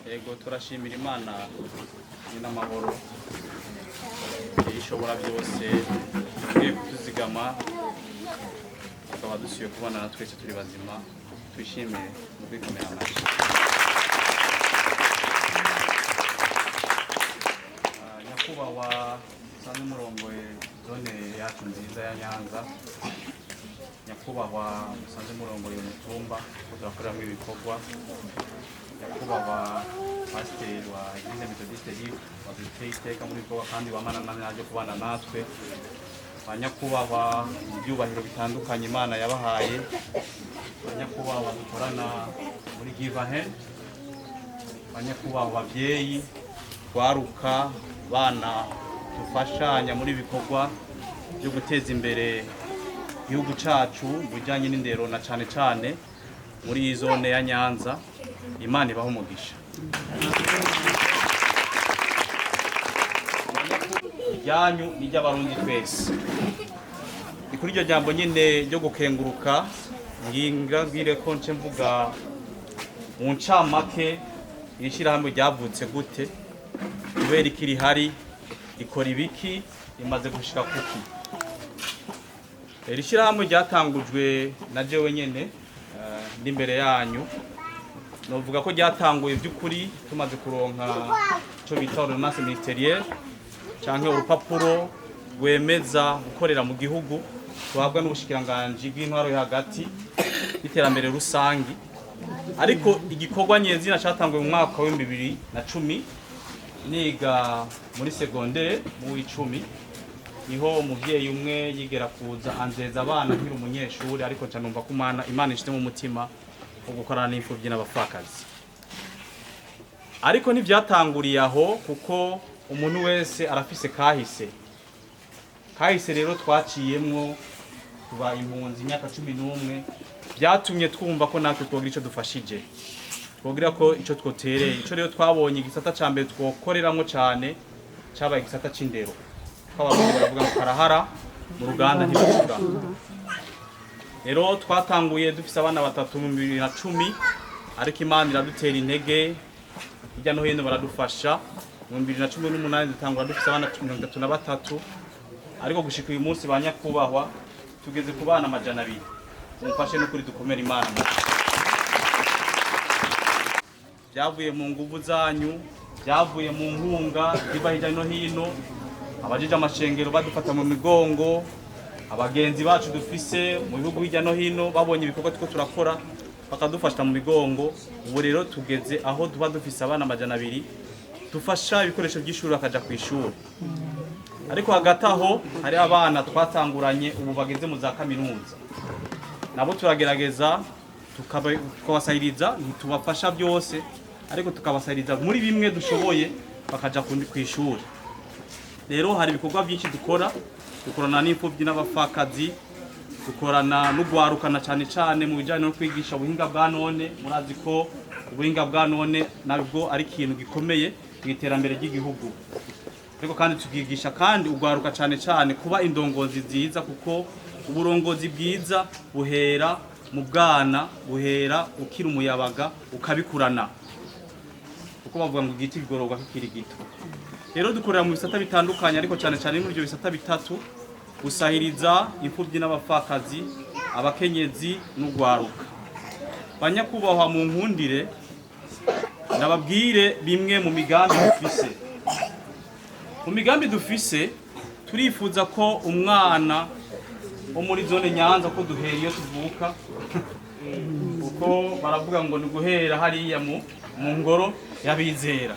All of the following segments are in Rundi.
Yego, turashimira Imana n'amahoro ishobora byose, tugiye kutuzigama tukaba dusuye kubonana twese turi bazima. Twishime mu kwikomera amashyi. Nyakubahwa musanzwe murongoye zone yacu nziza ya Nyanza, nyakubahwa musanzwe murongoye umutumba ko turakoreramo ibikorwa, nyakubahwa pasiteri wa Eglise Methodiste Libre waduteye iteka muri bikorwa kandi wamana naje kubana natwe, ba nyakubahwa mu byubahiro bitandukanye Imana yabahaye, ba nyakubahwa dukorana muri Give a Hand, ba nyakubahwa babyeyi, rwaruka, bana dufashanya muri ibikorwa byo guteza imbere igihugu cacu mu bijyanye n'indero, na cane cane muri iyi zone ya Nyanza, Imana ibaho umugisha. Iryanyu ni iry'Abarundi twese. Ni kuri iryo jambo nyine ryo gukenguruka nginga mbwire ko nce mvuga mu ncamake iri shyirahamwe ryavutse gute, kubera iki rihari, rikora ibiki, rimaze gushika kuki. Iri shyirahamwe ryatangujwe na jewe nyene ndi imbere yanyu. Novuga ko ryatanguye by'ukuri tumaze kuronka ico bita ordonnance ministérielle canke urupapuro rwemeza gukorera mu gihugu tuhabwa n'ubushikiranganji bw'intwaro yo hagati n'iterambere rusangi. Ariko igikorwa nyezina catanguye mu mwaka wa 2010, niga muri secondaire mu w'icumi. Niho umuvyeyi umwe yigera kuza anzeza abana nkiri umunyeshuri, ariko nca numva ko Imana ishyize mu mutima wo gukorana n'imfuvyi n'abapfakazi. Ariko ntivyatanguriye aho, kuko umuntu wese arafise kahise. Kahise rero twaciyemwo, tuba impunzi imyaka 11, byatumye twumva ko natwe twogira ico dufashije, twogira ko ico twotereye. Ico rero twabonye, igisata ca mbere twokoreramwo cane cabaye igisata c'indero, ko Abarundi baravuga ngo karahara mu ruganda ntibacura. Rero twatanguye dufise abana batatu mu 2010, ariko Imana iradutera intege, hirya no hino baradufasha. Mu 2018 dutangura dufise abana 33, ariko gushika uyu munsi, ba nyakubahwa, tugeze ku bana 200. Mumfashe n'ukuri dukomere Imana. Byavuye mu nguvu zanyu, byavuye mu nkunga ziva hirya no hino, abajije amashengero badufata mu migongo, abagenzi bacu dufise mu bihugu hirya no hino babonye ibikorwa turiko turakora bakadufasha mu migongo. Ubu rero tugeze aho tuba dufise abana 200 dufasha ibikoresho by'ishuri bakaja ku ishuri. Ariko hagati aho hari abana twatanguranye ubu bageze mu za kaminuza, nabo turagerageza tukabasahiriza. Ntitubafasha byose, ariko tukabasahiriza muri bimwe dushoboye bakaja ku ishuri. Rero hari ibikorwa byinshi dukora: dukorana n'imfubyi n'abapfakazi, dukorana n'ugwarukana cyane cyane mu bijyanye no kwigisha ubuhinga bwa none. Murazi ko ubuhinga bwa none nabwo ari ikintu gikomeye mu iterambere ry'igihugu. Ariko kandi tukigisha kandi ugwaruka cyane cyane kuba indongozi nziza, kuko uburongozi bwiza buhera mu bwana, buhera ukiri umuyabaga ukabikurana, kuko bavuga ngo igiti kigororwa kikiri gito. Rero dukorera mu bisata bitandukanye, ariko cyane cyane muri ibyo bisata bitatu: gusahiriza imfubyi n'abapfakazi, abakenyezi n'ugwaruka. Banyakubahwa, mu nkundire nababwire bimwe mu migambi dufise. Mu migambi dufise, turifuza ko umwana wo muri zone Nyanza, ko duhera iyo tuvuka, kuko baravuga ngo ni guhera hariya mu ngoro y'abizera.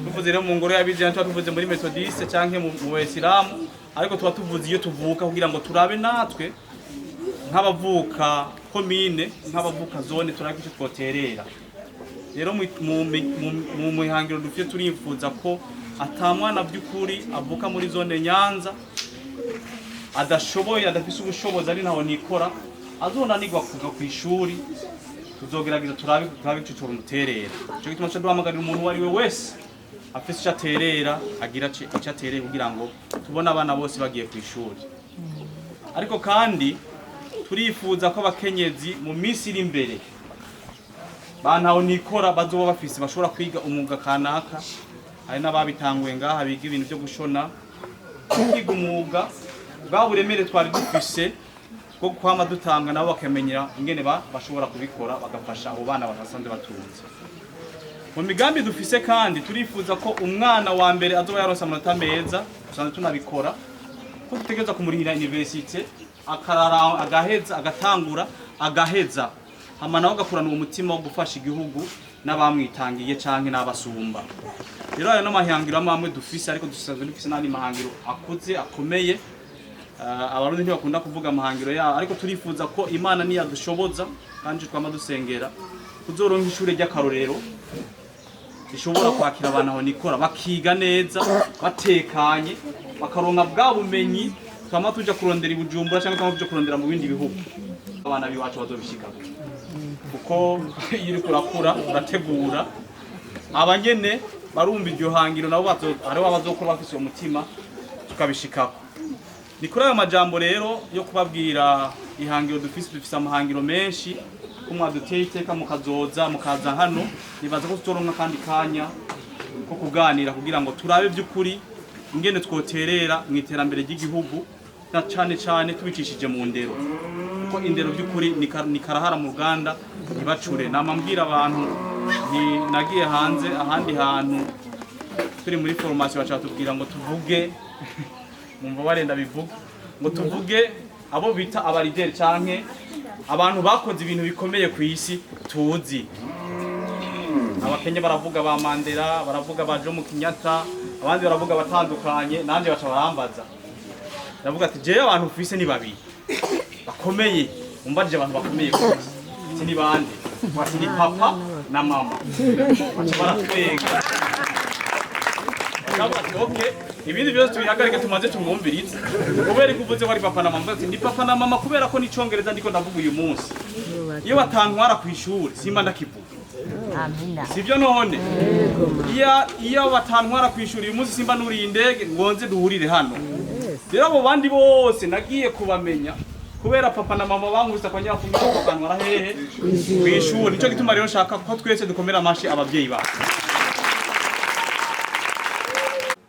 Tuvuze rero mu ngoro y'abizera, tuba tuvuze muri Methodiste canke mu Bayisilamu, ariko tuba tuvuze iyo tuvuka, kugira ngo turabe natwe nk'abavuka komine, nk'abavuka zone, turabe icyo twoterera. Rero mu mihangiro dufite, turifuza ko ata mwana by'ukuri avuka muri zone Nyanza adashoboye, adafise ubushobozi, ari ntaho nikora, azonanirwa kuva ku ishuri. Tuzogerageza turabe ico comuterera. Ico gituma ca duhamagarira umuntu uwo ari we wese afise ico aterera, agira ico atereye kugira ngo tubone abana bose bagiye ku ishuri. Ariko kandi turifuza ko abakenyezi mu minsi iri imbere Bantaho nikora bazoba bafise bashobora kwiga umwuga kanaka. Hari n'ababitanguye ngaha biga ibintu byo gushona, kwiga umwuga bwa buremere twari dufise bwo kwama dutanga, nabo bakamenyera ingene bashobora kubikora, bagafasha abo bana badasanzwe batunze. Mu migambi dufise kandi, turifuza ko umwana wa mbere azoba yaronse amanota meza, dusanzwe tunabikora, ko dutegereza kumurihira université, akarara agaheza, agatangura agaheza, hama nawe agakurana uwo mutima wo gufasha igihugu n'abamwitangiye canke n'abasumba. Rero ayo n'amahangiro amwe amwe dufise, ariko dusanzwe dufise n'andi mahangiro akuze akomeye. Abarundi ntibakunda kuvuga amahangiro yabo, ariko turifuza ko Imana niyadushoboza, kandi twama dusengera kuzoronka ishure ry'akarorero rishobora kwakira abantu aho nikora, bakiga neza batekanye, bakaronka bwa bumenyi twama tuja kurondera i Bujumbura cyangwa twama tuja kurondera mu bindi bihugu. Abana b'iwacu bazobishikako, kuko iyo uriko urakura urategura. Abanyene barumva iryo hangiro nabo hariho abazokora bafise uwo mutima, tukabishikako. Ni kuri ayo majambo rero yo kubabwira ihangiro dufise. Dufise amahangiro menshi, ko mwaduteye iteka mukazoza mukaza hano. Nibaza ko tuzoronka kandi kanya ko kuganira kugira ngo turabe by'ukuri ingene twoterera mu iterambere ry'igihugu, na cane cane tubicishije mu ndero, kuko indero by'ukuri ni karahara mu ruganda ntibacure. Nama mbwira abantu nti nagiye hanze ahandi hantu turi muri formation, baca batubwira ngo tuvuge, mumva barenda bivuga ngo tuvuge abo bita aba leader canke abantu bakoze ibintu bikomeye ku isi tuzi. Abakenya baravuga ba Mandela, baravuga ba Jomo Kenyatta, abandi baravuga batandukanye. Nanje baca barambaza, ndavuga ati jewe abantu ufise ni babiri bakomeye. Umbajije abantu bakomeye ku isi, ati ni bande? Bati ni papa na mama. Baca baratwenga. Ndavuga ati okay, ibindi byose tubihagarike, tumaze tumwumvirize. Kubera ko uvuze ko ari papa na mama, ati ni papa na mama kubera ko n'icongereza ndiko ndavuga uyu munsi, iyo batantwara ku ishuri simba ndakivuga. Amina. Sibyo none? Iyo batantwara ku ishuri, uyu munsi simba nuriye indege ngo nze duhurire hano. Rero abo bandi bose nagiye kubamenya kubera papa na mama bankubise akanyafunga bakantwara hehe? Ku ishuri. Nico gituma rero nshaka ko twese dukomera amashi abavyeyi bacu,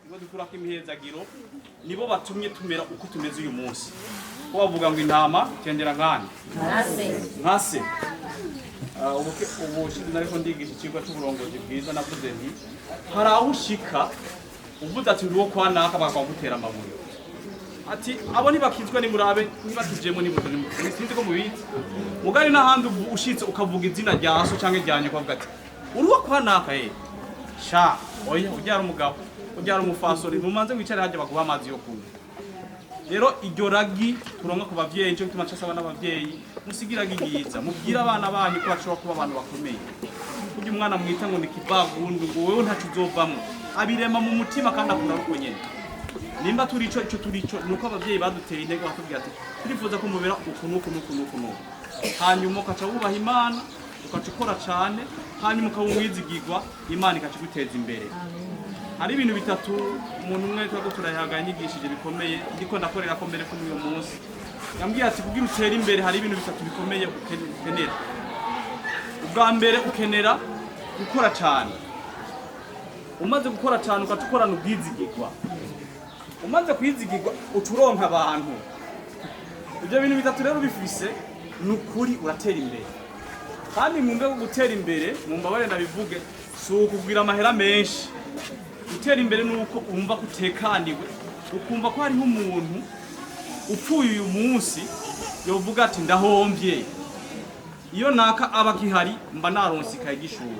nibo dukurako imihezagiro, nibo batumye tumera uko tumeze uyu munsi. Ko bavuga ngo intama itendera nkande? Nka se. Ubu nariko ndigisha icigwa c'uburongozi bwiza, navuze nti hari aho ushika uvuze ati ndi uwo kwa naka, bakagutera amabuye, ati abo ntibakizwe, nimurabe ntibatujemo. Sinzi ko mubizi mugari n'ahandi ushitse ukavuga izina rya so canke rya nyoko, bavuga ati uri uwo kwa naka sha oya, uryara umugabo, uryara umufasori, mumanze wicare hajya baguha amazi yo kunywa. Rero iryo ragi turonka ku bavyeyi, nico gituma ncasaba n'abavyeyi musigira ryiza, mubwire abana banyu ko bashobora kuba abantu bakomeye. Kurya umwana mwita ngo ni kivagundu, ngo wewe ntaco uzovamwo, abirema mu mutima kandi akura uko nyene. Nimba turi ico ico turi ico, nuko abavyeyi baduteye intege, bakatubwira ati turifuza ko mubera uku n'uku n'uku n'uku n'uku, hanyuma ukaca wubaha Imana, ukaca ukora cane, hanyuma ukaba umwizigirwa, Imana ikaca iguteza imbere. Hari ibintu bitatu umuntu umwe turiko turayaga yanyigishije bikomeye, ndiko ndakorera ko mbere kuri uyu munsi. Yambwiye ati kugira utere imbere hari ibintu bitatu bikomeye ukenera. Ubwa mbere, ukenera gukora cane. Umaze gukora cane, ugaca ukorana ubwizigirwa. Umaze kwizigirwa, uca uronka abantu. Ibyo bintu bitatu rero bifise, ni ukuri uratera imbere. Kandi mwumve ko gutera imbere, mumbabare ndabivuge, si ukugwira amahera menshi. Gutera imbere ni uko wumva ko utekaniwe, ukumva ko hariho umuntu upfuye uyu munsi yovuga ati ndahomvye, iyo naka aba agihari mba naronse ikaye y'ishuri,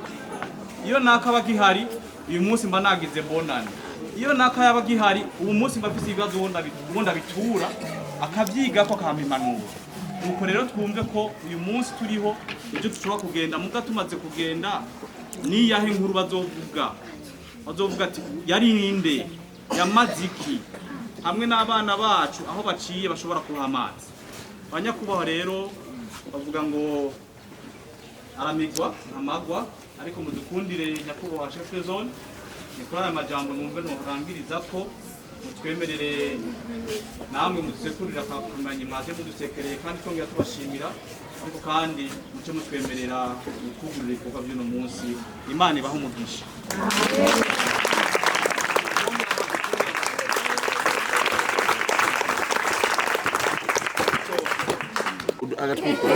iyo naka aba agihari uyu munsi mba nagize bonane, iyo naka yaba agihari uyu munsi mba mfise ibibazo uwo ndabitura akavyigako akampa impanuro. Nuko rero twumve ko uyu munsi turiho, ibyo dushobora kugenda muga tumaze kugenda, niyahe inkuru bazovuga? Bazovuga ati yari inde, yamaze iki? Hamwe n'abana bacu aho baciye bashobora kuha amazi. Banyakubahwa, rero bavuga ngo aramigwa ntamagwa, ariko mudukundire nyakubahwa chef de zone, ni kuri aya majambo numve ntorangiriza ko. Mutwemerere namwe mudusekurira akamanyi mwaje mudusekereye, kandi twongera tubashimira, ariko kandi muce mutwemerera mukugurura ibikorwa by'uno munsi. Imana ibahe umugisha. Agatwiko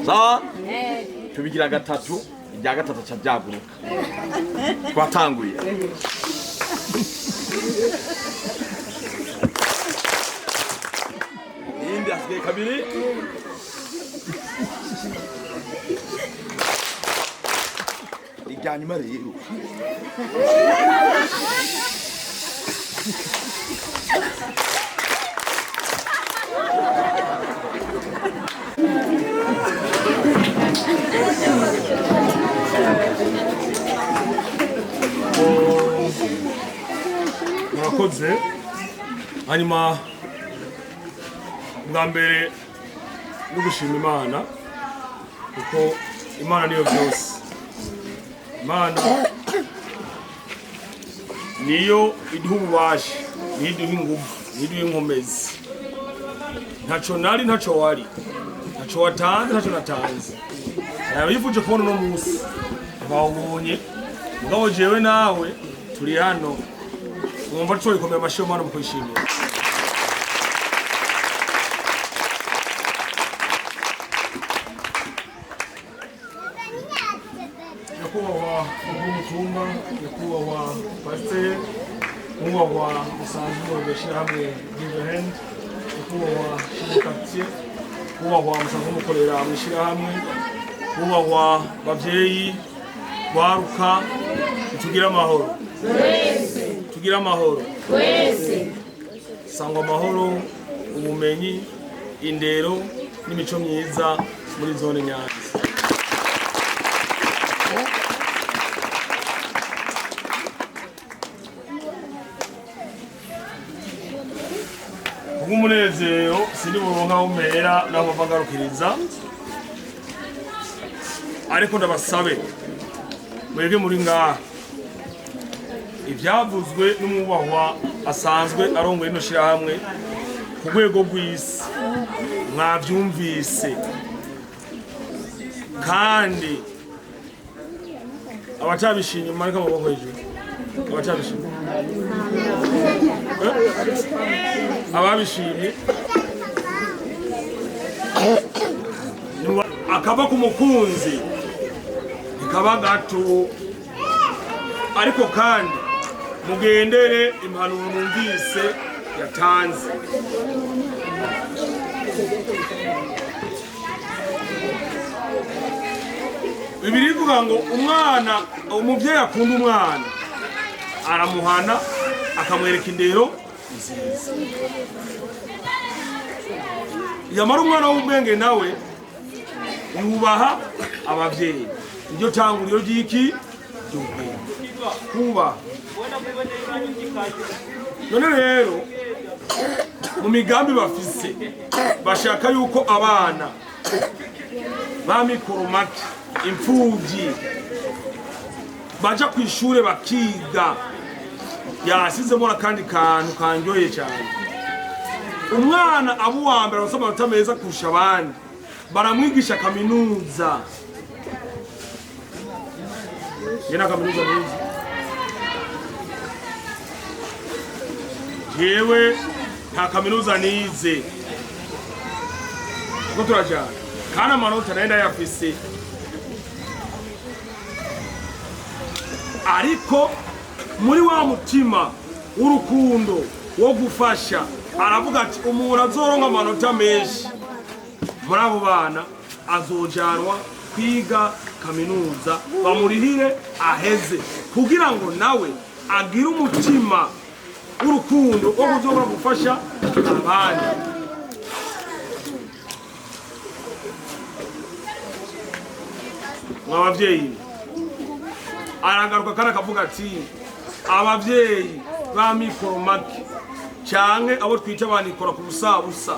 sawa, tubigira gatatu, irya gatatu aca byaguruka. Twatanguye. Iyindi hasigaye kabiri. Irya nyuma rero. Murakoze. Hanyuma bwa mbere no gushima Imana, kuko Imana niyo byose. Imana niyo iduha ububasha, niyo iduha ingufu, niyo iduha inkomezi. Ntaco nari, ntaco wari, ntaco watanze, ntaco natanze. Hari abifuje kubona uno munsi bawubonye, mugabo jewe nawe turi hano. Mwumva tuyikomera amashyi Mana mu kwishimira. Nyakubahwa mukuru w'umutumba, nyakubahwa pasiteri, nyakubahwa musanzwe murongo ishyirahamwe Give a Hand, nyakubahwa chef quartier, nyakubahwa musanzwe mukorera mu ishyirahamwe, nyakubahwa bavyeyi, rwaruka, tugire amahoro, tugire amahoro, sangwa amahoro, ubumenyi, indero n'imico myiza muri zone Nyanza. Kubw'umunezero sindi buronka aho mpera n'aho bava ngarukiriza, ariko ndabasabe mwebwe muri ngaha, ibyavuzwe n'umwubahwa asanzwe arongoye ino shirahamwe ku rwego rw'isi mwabyumvise, kandi abatabishimye mumanike amaboko hejuru. Abatabishimye? Eh? Ababishimye? Akava ku mukunzi ntikaba gato, ariko kandi mugendere impanuro numvise yatanze. Bibiliya ivuga ngo umwana, umuvyeyi akunda umwana aramuhana akamwereka indero nziza, yamara umwana w'ubwenge nawe yubaha abavyeyi. Iryo tanguriro ry'iki? Ry'ubwenge, kubaha. None rero mu migambi bafise bashaka yuko abana ba mikoro make, imfuvyi, baja kw'ishure bakiga. Yasizemo n'akandi kantu kanryoheye cyane: umwana aba uwa mbere abasoma amanota meza kurusha abandi baramwigisha kaminuza. Njye na kaminuza nize, jewe nta kaminuza nize, kuko turajana kandi amanota nayo ndayafise, ariko muri wa mutima w'urukundo wo gufasha aravuga ati umuntu azoronka amanota menshi muri abo bana azojanwa kwiga kaminuza, bamurihire aheze, kugira ngo nawe agire umutima w'urukundo wo kuzobora gufasha abandi. Mwa bavyeyi, aragaruka kandi akavuga ati abavyeyi ba mikoro make canke abo twita banikora ku busabusa.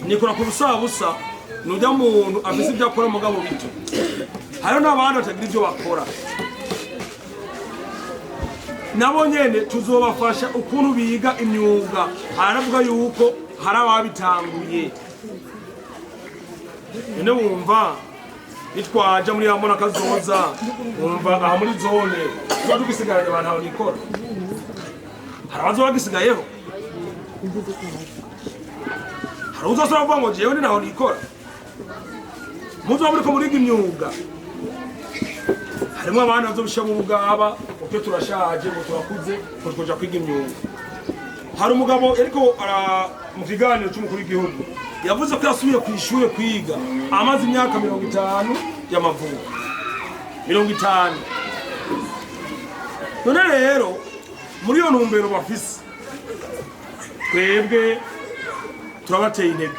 Nikora ku busabusa nujya muntu afise ibyo akora mugabo bito, hariho n'abandi batagira ibyo bakora. Nabo nyene tuzobafasha ukuntu biga imyuga. Haravuga yuko hari ababitanguye. None wumva nitwaja muri ya kazoza, wumva aha muri zone tuba tugisigaranye abantu aho nikora, hari abazoba bagisigayeho, hari uzosora kuvuga ngo jewe ni naho nikora. Muzoba muriko muriga imyuga, harimo abana bazobisha mu bugaba uko turashaje ngo turakuze ngo twoja kwiga imyuga. Hari umugabo yariko mu kiganiro c'umukuru w'igihugu yavuze ko yasubiye ku ishure kwiga amaze imyaka 50 y'amavuko, 50. None rero muri iyo ntumbero bafise, twebwe turabateye intege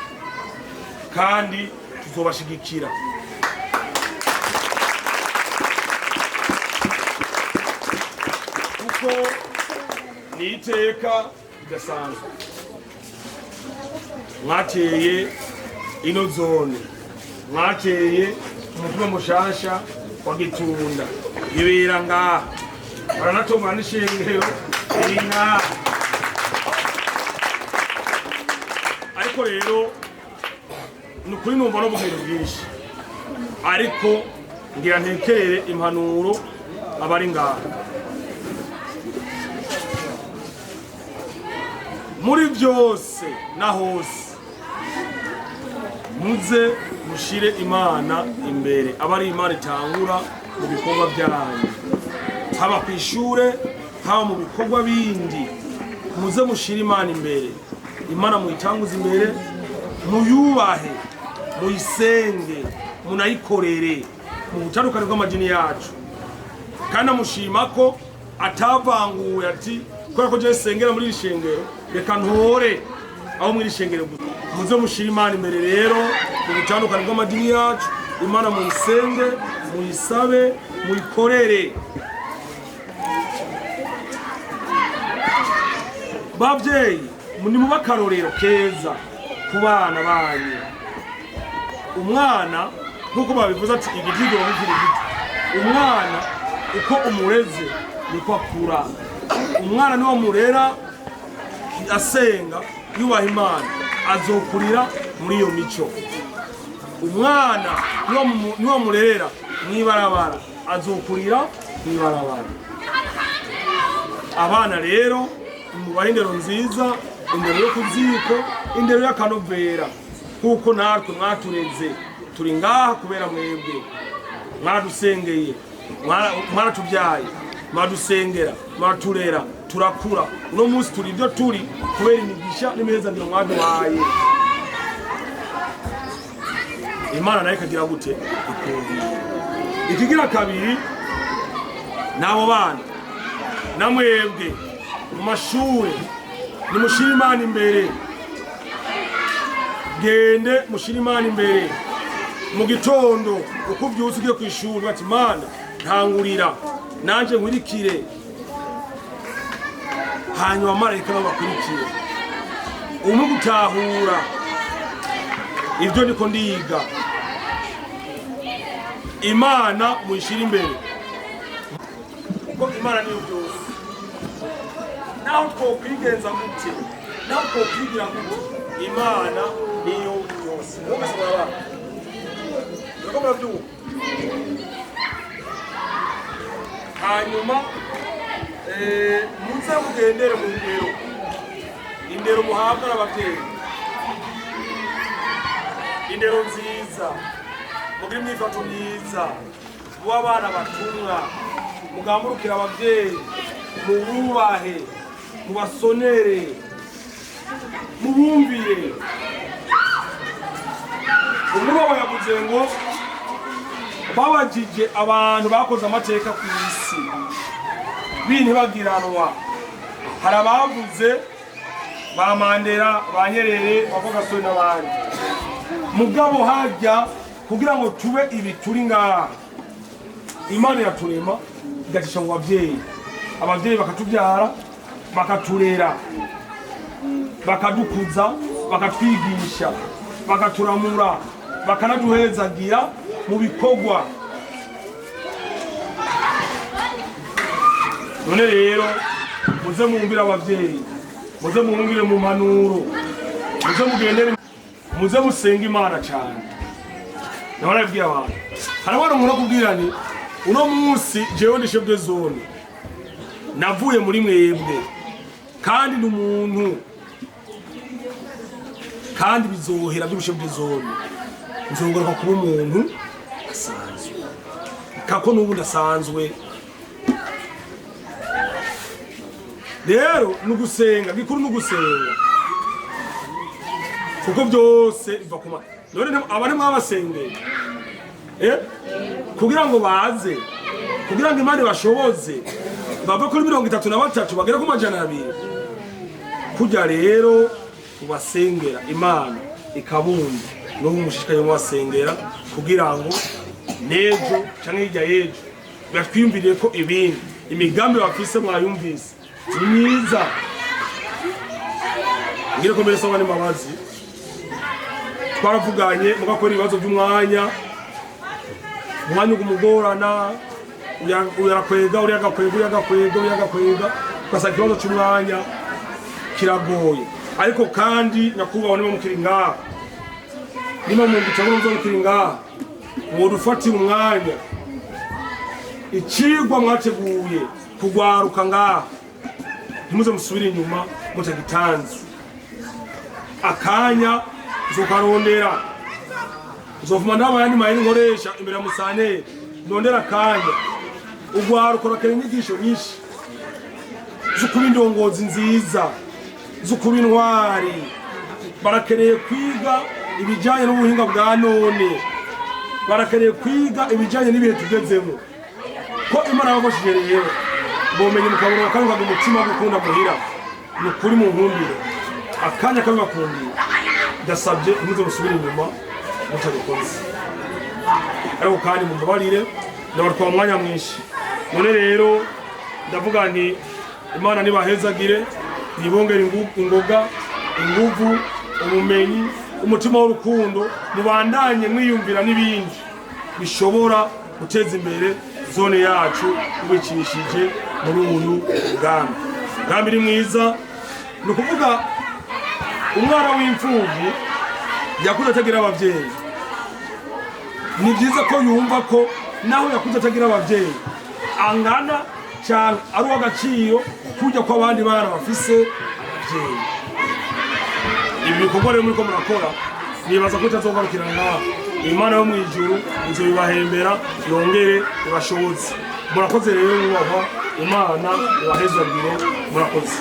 kandi tuzobashigikira. Kuko ni iteka ridasanzwe mwateye ino zone, mwateye umutima mushasha wa Gitunda, ibera ngaha, baranatungana n'ishengero iri ngaha. Ariko rero ni ukuri numva n'ubugeni bwinshi, ariko ngira ntekere impanuro abari ngaha. Muri byose na hose muze mushire Imana imbere, aba ari Imana itangura mu bikorwa byanyu, haba ku ishure, haba mu bikorwa bindi. Muze mushire Imana imbere, Imana muyitanguze imbere, muyubahe, muyisenge, munayikorere mu butandukane bw'amadini yacu. Kandi amushima ko atavanguwe ati kubera ko jewe sengera muri iri shengero reka ntore aho muri iri shengero gusa. Muze mushire Imana imbere rero mu butandukane bw'amadini yacu, Imana muyisenge, muyisabe, muyikorere. Bavyeyi ni muba akarorero keza ku bana banyu. Umwana nkuko babivuze ati igiti gihora kiri gito, umwana uko umureze niko akura. Umwana niwo murera asenga yubaha Imana, azokurira muri iyo mico. Umwana niwo murerera mw'ibarabara, azokurira mw'ibarabara. Abana rero mubahe indero nziza, indero yo ku ziko, indero y'akanovera, kuko natwe mwatureze turi ngaha kubera mwebwe. Mwaradusengeye, mwaratubyaye, mwaradusengera, mwaraturera, turakura. Uno munsi turi ibyo turi kubera imigisha n'imihezangiro mwaduhaye. Imana nayo ikagira gute? Ikigira kabiri, n'abo bana namwebwe mu mashure nimushire Imana imbere, gende mushire Imana imbere. Mu gitondo uko uvyutse ugiye kw'ishuri bati Mana ntangurira nanje nkwirikire, hanyuma marayika nabo bakurikire. Umwe gutahura ibyo niko ndiga, Imana muyishire imbere, kuko Imana niyo byose. Naho twokwigenza gute, naho twokwigira gute, Imana niyo byose. Mwese murabana, muriko muravyumva? Hanyuma muze mugendere mu ndero, indero muhabwa n'abavyeyi, indero nziza, mugire imyifato myiza, mube abana batumwa, mugamburukire abavyeyi, mububahe, mubasonere, mubumvire. Umugabo yavuze ngo babajije abantu bakoze amateka ku isi bintibagiranwa, hari abavuze ba Mandela, ba Nyerere, ba Rwagasore n'abandi. Mugabo harya kugira ngo tube ibi turi ngaha, Imana iraturema igacisha mu bavyeyi, abavyeyi bakatubyara, bakaturera, bakadukuza, bakatwigisha, bakaturamura, bakanaduhezagira mu bikorwa. None rero muze mwumvire abavyeyi, muze mwumvire mu mpanuro, muze mugendere, muze musenge Imana cyane. Nababwiye abantu, harabona umuntu akubwira ni uno munsi jewe ndi chef de zone, navuye muri mwebwe kandi ni umuntu, kandi bizohera by'ubu chef de zone, nzongaruka kuba umuntu asanzwe, kako n'ubu ndasanzwe. Rero ni ugusenga gikuru, ni ugusenga, kuko byose biva ku Mana. None aba ntimwabasengeye kugira ngo baze, kugira ngo Imana ibashoboze bave kuri 33 bagere ku 200? Kurya rero ubasengera Imana ikabumva, n'ubu mushishikaye mubasengera kugira ngo n'ejo canke hirya y'ejo batwiyumviriye ko ibindi imigambi bafise mwayumvise ni myiza. Ngire ko mbere saba n'imbabazi, twaravuganye mugakora ibibazo by'umwanya, umwanya ugumugorana, uyarakwega, uriya agakwega, uriya agakwega, uriya agakwega, ugasanga ikibazo c'umwanya kiragoye. Ariko kandi nyakubahwa, niba mukiri ngaha, niba mwumva muzo mukiri ngaha, mwodufatira umwanya icigwa mwateguye kugwaruka ngaha, ntimuze musubire inyuma mutagitanze. Akanya nzokarondera, nzovuma ndaba yandi mahera nkoresha imbere ya musaneri, ndondera akanya. Ugwaruka rukeneye inyigisho nyinshi zo kuba indongozi nziza, zo kuba intwari. Barakeneye kwiga ibijyanye n'ubuhinga bwa none, barakeneye kwiga ibijyanye n'ibihe tugezemo. Ko Imana yabafashije rero bomenye mukabona karukaga umutima wo gukunda muhira, ni ukuri mu nkumbire akanya kabibakundiye. Ndasabye ntimuze musubire inyuma mutabikoze. Ariko kandi mumbabarire, ndabatwara umwanya mwinshi. None rero ndavuga nti Imana nibahezagire, nibongere ingoga, inguvu, ubumenyi, umutima w'urukundo, mubandanye mwiyumvira n'ibindi bishobora guteza imbere zone yacu mubicishije muri uyu mugambi. Umugambi ni mwiza. Ni ukuvuga umwana w'imfubyi yakuze atagira abavyeyi, ni byiza ko yumva ko naho yakuze atagira abavyeyi angana cyane, ari uw'agaciro kujya kw'abandi bana bafise abavyeyi. Ibi bikorwa rero muriko murakora, nibaza ko bitazogarukira ngaha. Imana yo mw'ijuru izobibahembera, yongere ibashoboze. Murakoze rero, mwubahwa, Imana ibahezagire. Murakoze.